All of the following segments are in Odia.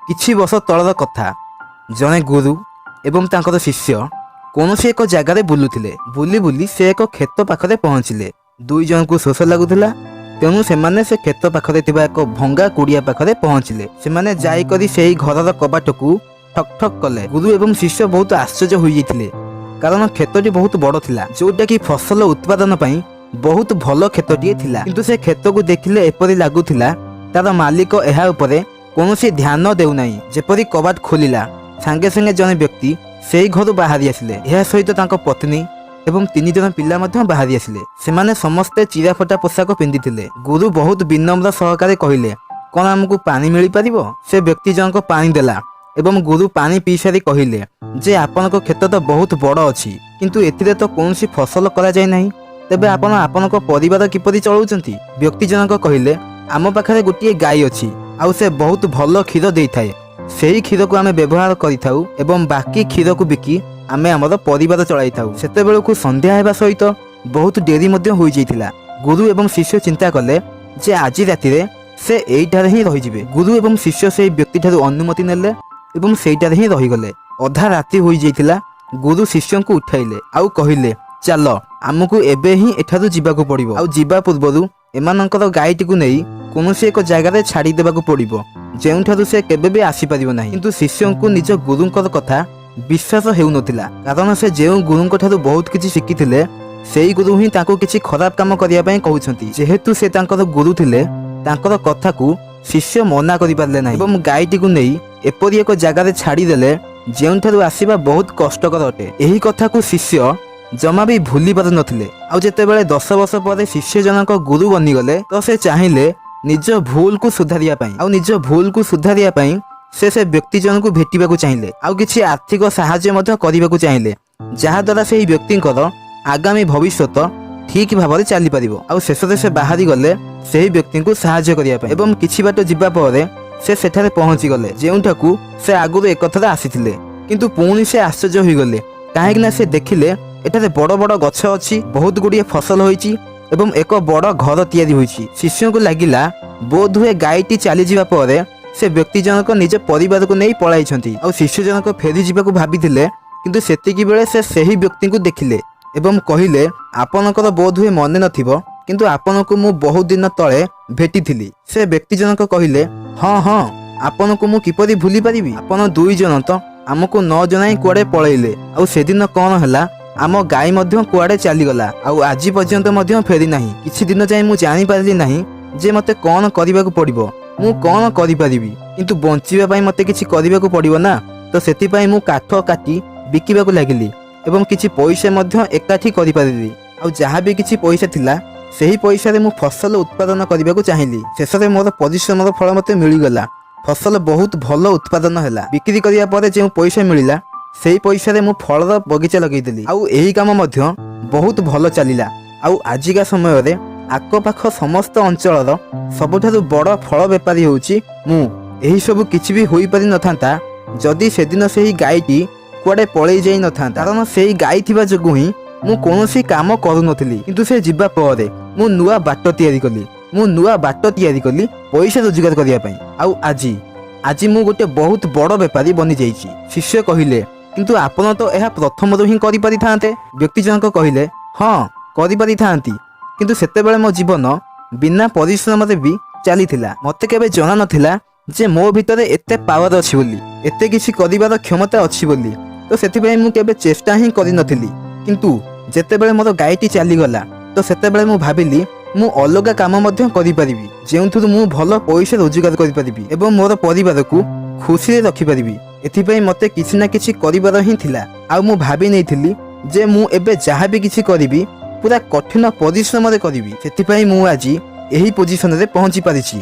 କିଛି ବର୍ଷ ତଳର କଥା। ଜଣେ ଗୁରୁ ଏବଂ ତାଙ୍କର ଶିଷ୍ୟ କୌଣସି ଏକ ଜାଗାରେ ବୁଲୁଥିଲେ। ବୁଲି ବୁଲି ସେ ଏକ କ୍ଷେତ ପାଖରେ ପହଞ୍ଚିଲେ। ଦୁଇ ଜଣଙ୍କୁ ଶୋଷ ଲାଗୁଥିଲା, ତେଣୁ ସେମାନେ ସେ କ୍ଷେତ ପାଖରେ ଥିବା ଏକ ଭଙ୍ଗା କୁଡ଼ିଆ ପାଖରେ ପହଞ୍ଚିଲେ। ସେମାନେ ଯାଇକରି ସେହି ଘରର କବାଟକୁ ଠକ୍ ଠକ୍ କଲେ। ଗୁରୁ ଏବଂ ଶିଷ୍ୟ ବହୁତ ଆଶ୍ଚର୍ଯ୍ୟ ହୋଇଯାଇଥିଲେ, କାରଣ କ୍ଷେତଟି ବହୁତ ବଡ଼ ଥିଲା, ଯୋଉଟାକି ଫସଲ ଉତ୍ପାଦନ ପାଇଁ ବହୁତ ଭଲ କ୍ଷେତଟିଏ ଥିଲା। କିନ୍ତୁ ସେ କ୍ଷେତକୁ ଦେଖିଲେ ଏପରି ଲାଗୁଥିଲା, ତାର ମାଲିକ ଏହା ଉପରେ କୌଣସି ଧ୍ୟାନ ଦେଉନାହିଁ। ଯେପରି କବାଟ ଖୋଲିଲା, ସାଙ୍ଗେ ସାଙ୍ଗେ ଜଣେ ବ୍ୟକ୍ତି ସେଇ ଘରୁ ବାହାରି ଆସିଲେ। ଏହା ସହିତ ତାଙ୍କ ପତ୍ନୀ ଏବଂ ତିନି ଜଣ ପିଲା ମଧ୍ୟ ବାହାରି ଆସିଲେ। ସେମାନେ ସମସ୍ତେ ଚିରାଫଟା ପୋଷାକ ପିନ୍ଧିଥିଲେ। ଗୁରୁ ବହୁତ ବିନମ୍ର ସହକାରେ କହିଲେ, "କ'ଣ ଆମକୁ ପାଣି ମିଳିପାରିବ?" ସେ ବ୍ୟକ୍ତି ଜଣକ ପାଣି ଦେଲା ଏବଂ ଗୁରୁ ପାଣି ପିଇସାରି କହିଲେ ଯେ, "ଆପଣଙ୍କ କ୍ଷେତ ତ ବହୁତ ବଡ଼ ଅଛି, କିନ୍ତୁ ଏଥିରେ ତ କୌଣସି ଫସଲ କରାଯାଇ ନାହିଁ। ତେବେ ଆପଣ ଆପଣଙ୍କ ପରିବାର କିପରି ଚଳାଉଛନ୍ତି?" ବ୍ୟକ୍ତି ଜଣକ କହିଲେ, "ଆମ ପାଖରେ ଗୋଟିଏ ଗାଈ ଅଛି ଆଉ ସେ ବହୁତ ଭଲ କ୍ଷୀର ଦେଇଥାଏ। ସେହି କ୍ଷୀରକୁ ଆମେ ବ୍ୟବହାର କରିଥାଉ ଏବଂ ବାକି କ୍ଷୀରକୁ ବିକି ଆମେ ଆମର ପରିବାର ଚଳାଇଥାଉ।" ସେତେବେଳକୁ ସନ୍ଧ୍ୟା ହେବା ସହିତ ବହୁତ ଡେରି ମଧ୍ୟ ହୋଇଯାଇଥିଲା। ଗୁରୁ ଏବଂ ଶିଷ୍ୟ ଚିନ୍ତା କଲେ ଯେ ଆଜି ରାତିରେ ସେ ଏଇଠାରେ ହିଁ ରହିଯିବେ। ଗୁରୁ ଏବଂ ଶିଷ୍ୟ ସେହି ବ୍ୟକ୍ତିଠାରୁ ଅନୁମତି ନେଲେ ଏବଂ ସେଇଠାରେ ହିଁ ରହିଗଲେ। ଅଧା ରାତି ହୋଇଯାଇଥିଲା। ଗୁରୁ ଶିଷ୍ୟଙ୍କୁ ଉଠାଇଲେ ଆଉ କହିଲେ, "ଚାଲ, ଆମକୁ ଏବେ ହିଁ ଏଠାରୁ ଯିବାକୁ ପଡ଼ିବ। ଆଉ ଯିବା ପୂର୍ବରୁ ଏମାନଙ୍କର ଗାଈଟିକୁ ନେଇ କୌଣସି ଏକ ଜାଗାରେ ଛାଡ଼ି ଦେବାକୁ ପଡ଼ିବ, ଯେଉଁଠାରୁ ସେ କେବେ ବି ଆସିପାରିବ ନାହିଁ।" କିନ୍ତୁ ଶିଷ୍ୟଙ୍କୁ ନିଜ ଗୁରୁଙ୍କର କଥା ବିଶ୍ୱାସ ହେଉନଥିଲା, କାରଣ ସେ ଯେଉଁ ଗୁରୁଙ୍କ ଠାରୁ ବହୁତ କିଛି ଶିଖିଥିଲେ, ସେଇ ଗୁରୁ ହିଁ ତାଙ୍କୁ କିଛି ଖରାପ କାମ କରିବା ପାଇଁ କହୁଛନ୍ତି। ଯେହେତୁ ସେ ତାଙ୍କର ଗୁରୁ ଥିଲେ, ତାଙ୍କର କଥାକୁ ଶିଷ୍ୟ ମନା କରିପାରିଲେ ନାହିଁ ଏବଂ ଗାଈଟିକୁ ନେଇ ଏପରି ଏକ ଜାଗାରେ ଛାଡ଼ିଦେଲେ, ଯେଉଁଠାରୁ ଆସିବା ବହୁତ କଷ୍ଟକର ଅଟେ। ଏହି କଥାକୁ ଶିଷ୍ୟ ଜମା ବି ଭୁଲି ପାରୁନଥିଲେ। ଆଉ ଯେତେବେଳେ 10 ବର୍ଷ ପରେ ଶିଷ୍ୟ ଜଣକ ଗୁରୁ ବନିଗଲେ, ତ ସେ ଚାହିଁଲେ ନିଜ ଭୁଲକୁ ସୁଧାରିବା ପାଇଁ। ଆଉ ନିଜ ଭୁଲକୁ ସୁଧାରିବା ପାଇଁ ସେ ସେ ବ୍ୟକ୍ତି ଜଣକୁ ଭେଟିବାକୁ ଚାହିଁଲେ ଆଉ କିଛି ଆର୍ଥିକ ସାହାଯ୍ୟ ମଧ୍ୟ କରିବାକୁ ଚାହିଁଲେ, ଯାହାଦ୍ୱାରା ସେହି ବ୍ୟକ୍ତିଙ୍କର ଆଗାମୀ ଭବିଷ୍ୟତ ଠିକ ଭାବରେ ଚାଲିପାରିବ। ଆଉ ଶେଷରେ ସେ ବାହାରି ଗଲେ ସେହି ବ୍ୟକ୍ତିଙ୍କୁ ସାହାଯ୍ୟ କରିବା ପାଇଁ ଏବଂ କିଛି ବାଟ ଯିବା ପରେ ସେ ସେଠାରେ ପହଞ୍ଚିଗଲେ, ଯେଉଁଠାକୁ ସେ ଆଗରୁ ଏକଥର ଆସିଥିଲେ। କିନ୍ତୁ ପୁଣି ସେ ଆଶ୍ଚର୍ଯ୍ୟ ହୋଇଗଲେ, କାହିଁକି ନା ସେ ଦେଖିଲେ ଏଠାରେ ବଡ଼ ବଡ଼ ଗଛ ଅଛି, ବହୁତ ଗୁଡ଼ିଏ ଫସଲ ହୋଇଛି ଏବଂ ଏକ ବଡ଼ ଘର ତିଆରି ହୋଇଛି। ଶିଷ୍ୟଙ୍କୁ ଲାଗିଲା, ବୋଧହୁଏ ଗାଈଟି ଚାଲିଯିବା ପରେ ସେ ବ୍ୟକ୍ତି ଜଣକ ନିଜ ପରିବାରକୁ ନେଇ ପଳାଇଛନ୍ତି। ଆଉ ଶିଷ୍ୟ ଜଣକ ଫେରିଯିବାକୁ ଭାବିଥିଲେ, କିନ୍ତୁ ସେତିକି ବେଳେ ସେ ସେହି ବ୍ୟକ୍ତିଙ୍କୁ ଦେଖିଲେ ଏବଂ କହିଲେ, "ଆପଣଙ୍କର ବୋଧହୁଏ ମନେ ନଥିବ, କିନ୍ତୁ ଆପଣଙ୍କୁ ମୁଁ ବହୁତ ଦିନ ତଳେ ଭେଟିଥିଲି।" ସେ ବ୍ୟକ୍ତି ଜଣକ କହିଲେ, "ହଁ, ଆପଣଙ୍କୁ ମୁଁ କିପରି ଭୁଲି ପାରିବି? ଆପଣ ଦୁଇ ଜଣ ତ ଆମକୁ ନ ଜଣାଇ କୁଆଡ଼େ ପଳେଇଲେ। ଆଉ ସେଦିନ କ'ଣ ହେଲା, ଆମ ଗାଈ ମଧ୍ୟ କୁଆଡ଼େ ଚାଲିଗଲା ଆଉ ଆଜି ପର୍ଯ୍ୟନ୍ତ ମଧ୍ୟ ଫେରି ନାହିଁ। କିଛି ଦିନ ଯାଏଁ ମୁଁ ଜାଣିପାରିଲି ନାହିଁ ଯେ ମୋତେ କ'ଣ କରିବାକୁ ପଡ଼ିବ, ମୁଁ କ'ଣ କରିପାରିବି। କିନ୍ତୁ ବଞ୍ଚିବା ପାଇଁ ମୋତେ କିଛି କରିବାକୁ ପଡ଼ିବ ନା। ତ ସେଥିପାଇଁ ମୁଁ କାଠ କାଟି ବିକିବାକୁ ଲାଗିଲି ଏବଂ କିଛି ପଇସା ମଧ୍ୟ ଏକାଠି କରିପାରିଲି। ଆଉ ଯାହା ବି କିଛି ପଇସା ଥିଲା, ସେହି ପଇସାରେ ମୁଁ ଫସଲ ଉତ୍ପାଦନ କରିବାକୁ ଚାହିଁଲି। ଶେଷରେ ମୋର ପରିଶ୍ରମର ଫଳ ମୋତେ ମିଳିଗଲା। ଫସଲ ବହୁତ ଭଲ ଉତ୍ପାଦନ ହେଲା। ବିକ୍ରି କରିବା ପରେ ଯେଉଁ ପଇସା ମିଳିଲା, ସେହି ପଇସାରେ ମୁଁ ଫଳର ବଗିଚା ଲଗେଇଦେଲି। ଆଉ ଏହି କାମ ମଧ୍ୟ ବହୁତ ଭଲ ଚାଲିଲା। ଆଉ ଆଜିକା ସମୟରେ ଆଖପାଖ ସମସ୍ତ ଅଞ୍ଚଳର ସବୁଠାରୁ ବଡ଼ ଫଳ ବେପାରୀ ହେଉଛି ମୁଁ। ଏହିସବୁ କିଛି ବି ହୋଇପାରିନଥାନ୍ତା, ଯଦି ସେଦିନ ସେହି ଗାଈଟି କୁଆଡ଼େ ପଳେଇ ଯାଇ ନଥାନ୍ତା, କାରଣ ସେଇ ଗାଈ ଥିବା ଯୋଗୁଁ ହିଁ ମୁଁ କୌଣସି କାମ କରୁନଥିଲି। କିନ୍ତୁ ସେ ଯିବା ପରେ ମୁଁ ନୂଆ ବାଟ ତିଆରି କଲି। ମୁଁ ନୂଆ ବାଟ ତିଆରି କଲି ପଇସା ରୋଜଗାର କରିବା ପାଇଁ। ଆଉ ଆଜି ମୁଁ ଗୋଟେ ବହୁତ ବଡ଼ ବେପାରୀ ବନିଯାଇଛି।" ଶିଷ୍ୟ କହିଲେ, "କିନ୍ତୁ ଆପଣ ତ ଏହା ପ୍ରଥମରୁ ହିଁ କରିପାରିଥାନ୍ତେ।" ବ୍ୟକ୍ତି ଜଣକ କହିଲେ, "ହଁ, କରିପାରିଥାନ୍ତି, କିନ୍ତୁ ସେତେବେଳେ ମୋ ଜୀବନ ବିନା ପରିଶ୍ରମରେ ବି ଚାଲିଥିଲା। ମୋତେ କେବେ ଜଣା ନଥିଲା ଯେ ମୋ ଭିତରେ ଏତେ ପାୱାର ଅଛି ବୋଲି, ଏତେ କିଛି କରିବାର କ୍ଷମତା ଅଛି ବୋଲି। ତ ସେଥିପାଇଁ ମୁଁ କେବେ ଚେଷ୍ଟା ହିଁ କରିନଥିଲି। କିନ୍ତୁ ଯେତେବେଳେ ମୋର ଗାଈଟି ଚାଲିଗଲା, ତ ସେତେବେଳେ ମୁଁ ଭାବିଲି ମୁଁ ଅଲଗା କାମ ମଧ୍ୟ କରିପାରିବି, ଯେଉଁଥିରୁ ମୁଁ ଭଲ ପଇସା ରୋଜଗାର କରିପାରିବି ଏବଂ ମୋର ପରିବାରକୁ ଖୁସିରେ ରଖିପାରିବି। ଏଥିପାଇଁ ମୋତେ କିଛି ନା କିଛି କରିବାର ହିଁ ଥିଲା। ଆଉ ମୁଁ ଭାବି ନେଇଥିଲି ଯେ ମୁଁ ଏବେ ଯାହା ବି କିଛି କରିବି, ପୁରା କଠିନ ପରିଶ୍ରମରେ କରିବି। ସେଥିପାଇଁ ମୁଁ ଆଜି ଏହି ପୋଜିସନରେ ପହଞ୍ଚି ପାରିଛି।"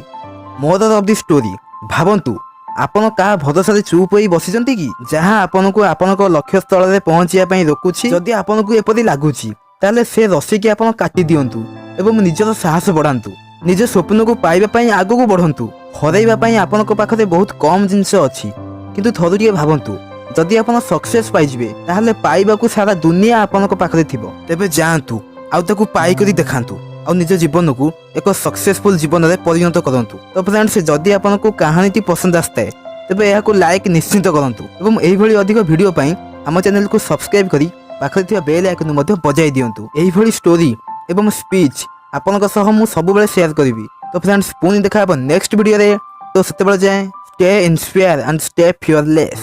ମୋରାଲ ଅଫ୍ the story: ଭାବନ୍ତୁ, ଆପଣ କାହା ଭରସାରେ ଚୁପ୍ ହୋଇ ବସିଛନ୍ତି କି, ଯାହା ଆପଣଙ୍କୁ ଆପଣଙ୍କ ଲକ୍ଷ୍ୟସ୍ଥଳରେ ପହଞ୍ଚିବା ପାଇଁ ରୋକୁଛି? ଯଦି ଆପଣଙ୍କୁ ଏପରି ଲାଗୁଛି, ତାହେଲେ ସେ ରସିକି ଆପଣ କାଟି ଦିଅନ୍ତୁ ଏବଂ ନିଜର ସାହସ ବଢ଼ାନ୍ତୁ। ନିଜ ସ୍ୱପ୍ନକୁ ପାଇବା ପାଇଁ ଆଗକୁ ବଢ଼ନ୍ତୁ। ହରାଇବା ପାଇଁ ଆପଣଙ୍କ ପାଖରେ ବହୁତ କମ୍ ଜିନିଷ ଅଛି। କିନ୍ତୁ ଥରୁଟିଏ ଭାବନ୍ତୁ, ଯଦି ଆପଣ ସକ୍ସେସ୍ ପାଇଯିବେ, ତାହେଲେ ପାଇବାକୁ ସାରା ଦୁନିଆ ଆପଣଙ୍କ ପାଖରେ ଥିବ। ତେବେ ଯାଆନ୍ତୁ ଆଉ ତାକୁ ପାଇକରି ଦେଖାନ୍ତୁ ଆଉ ନିଜ ଜୀବନକୁ ଏକ ସକ୍ସେସଫୁଲ ଜୀବନରେ ପରିଣତ କରନ୍ତୁ। ତ ଫ୍ରେଣ୍ଡସ୍, ଯଦି ଆପଣଙ୍କୁ କାହାଣୀଟି ପସନ୍ଦ ଆସିଥାଏ, ତେବେ ଏହାକୁ ଲାଇକ୍ ନିଶ୍ଚିତ କରନ୍ତୁ ଏବଂ ଏହିଭଳି ଅଧିକ ଭିଡ଼ିଓ ପାଇଁ ଆମ ଚ୍ୟାନେଲକୁ ସବସ୍କ୍ରାଇବ୍ କରି ପାଖରେ ଥିବା ବେଲ୍ ଆଇକନ୍ ମଧ୍ୟ ବଜାଇ ଦିଅନ୍ତୁ। ଏହିଭଳି ଷ୍ଟୋରି ଏବଂ ସ୍ପିଚ୍ ଆପଣଙ୍କ ସହ ମୁଁ ସବୁବେଳେ ସେୟାର କରିବି। ତ ଫ୍ରେଣ୍ଡସ୍, ପୁଣି ଦେଖା ହେବ ନେକ୍ସଟ ଭିଡ଼ିଓରେ। ତ ସେତେବେଳେ ଯାଏଁ, stay inspire and stay fearless.